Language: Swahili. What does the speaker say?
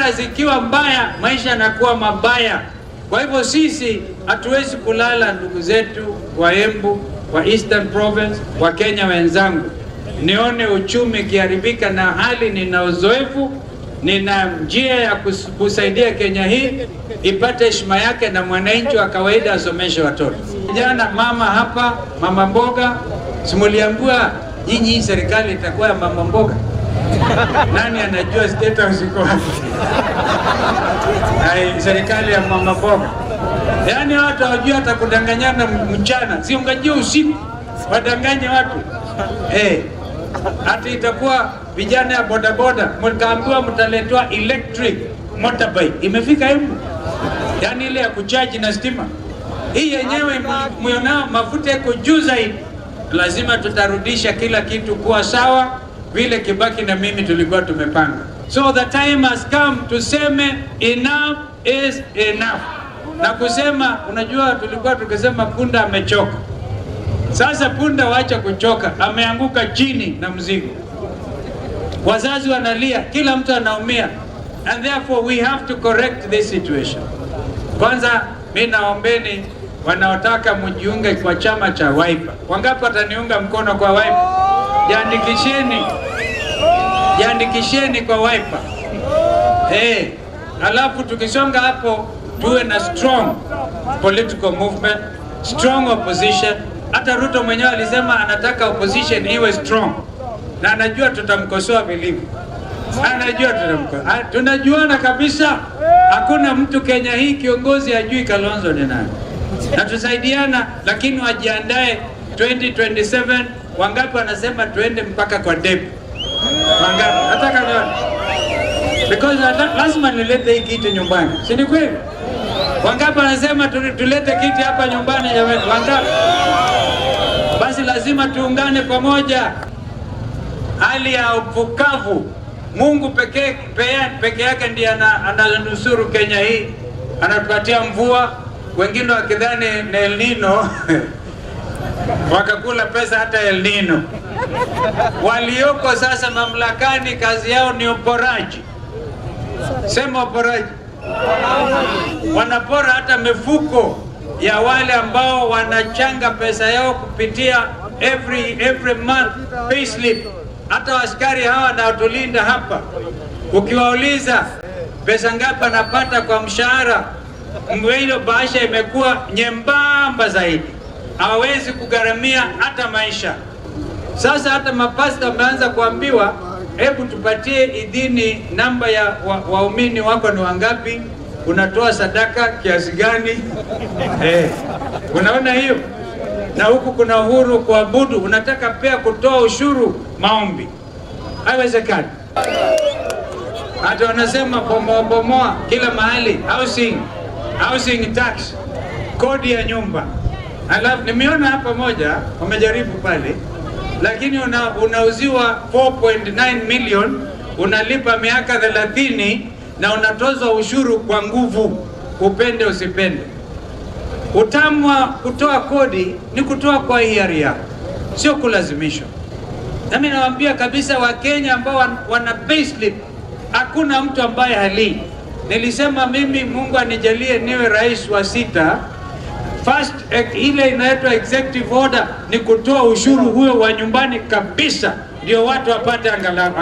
Biashara zikiwa mbaya, maisha yanakuwa mabaya. Kwa hivyo sisi hatuwezi kulala, ndugu zetu wa Embu, wa Eastern Province, wa Kenya wenzangu, nione uchumi ikiharibika, na hali nina uzoefu, nina njia ya kusaidia Kenya hii ipate heshima yake na mwananchi wa kawaida asomeshe watoto. Jana mama hapa, mama mboga, si muliambiwa nyinyi hii serikali itakuwa ya mama mboga? Nani anajua State House iko wapi? Ai, serikali ya mama mboga. Yaani watu hawajui hata kudanganyana mchana, si ungajia usiku wadanganye watu eh. Hata itakuwa vijana ya bodaboda, mkaambiwa mtaletwa electric motorbike, imefika Embu, yaani ile ya kuchaji na stima. Hii yenyewe mlionao mafuta yako juu zaidi. Lazima tutarudisha kila kitu kuwa sawa vile Kibaki na mimi tulikuwa tumepanga. So the time has come tuseme enough is enough, na kusema, unajua tulikuwa tukisema punda amechoka. Sasa punda wacha kuchoka, ameanguka chini na mzigo. Wazazi wanalia, kila mtu anaumia, and therefore we have to correct this situation. Kwanza mi naombeni wanaotaka mjiunge kwa chama cha Wiper. Wangapi wataniunga mkono kwa Wiper? Jiandikisheni, jiandikisheni kwa Wiper. Hey, alafu tukisonga hapo tuwe na strong political movement, strong opposition. Hata Ruto mwenyewe alisema anataka opposition iwe strong, na anajua tutamkosoa vilivyo, anajua tutamkosoa, tunajuana kabisa. Hakuna mtu Kenya hii kiongozi ajui Kalonzo ni nani, na tusaidiana, lakini wajiandae 2027. Wangapi wanasema tuende mpaka kwa debe? Wangapi? Nataka nione because lazima nilete hii kitu nyumbani, si ni kweli? Wangapi wanasema tulete kiti hapa nyumbani jamani? Wangapi? Basi lazima tuungane pamoja. Hali ya ukavu, Mungu pekee peke yake ndiye ananusuru Kenya hii, anatupatia mvua. Wengine wakidhani ni El Nino wakakula pesa hata El Nino. Walioko sasa mamlakani kazi yao ni uporaji. Sema uporaji. Wanapora hata mifuko ya wale ambao wanachanga pesa yao kupitia every month payslip. Hata askari hawa wanaotulinda hapa, ukiwauliza pesa ngapi anapata kwa mshahara, hilo bahasha imekuwa nyembamba zaidi, hawawezi kugharamia hata maisha. Sasa hata mapasta wameanza kuambiwa, hebu tupatie idhini, namba ya waumini wako ni wangapi, unatoa sadaka kiasi gani? Eh, unaona hiyo? Na huku kuna uhuru kuabudu, unataka pia kutoa ushuru maombi, haiwezekani. Hata wanasema bomoa bomoa kila mahali, housing tax, kodi ya nyumba. Alafu nimeona hapa moja wamejaribu pale, lakini unauziwa 4.9 million, unalipa miaka 30 na unatozwa ushuru kwa nguvu, upende usipende. Utamu wa kutoa kodi ni kutoa kwa hiari yako, sio kulazimishwa. Nami nawaambia kabisa Wakenya ambao wana payslip, hakuna mtu ambaye halii. Nilisema mimi Mungu anijalie niwe rais wa sita, first ile inaitwa executive order ni kutoa ushuru huo wa nyumbani kabisa, ndio watu wapate angalau.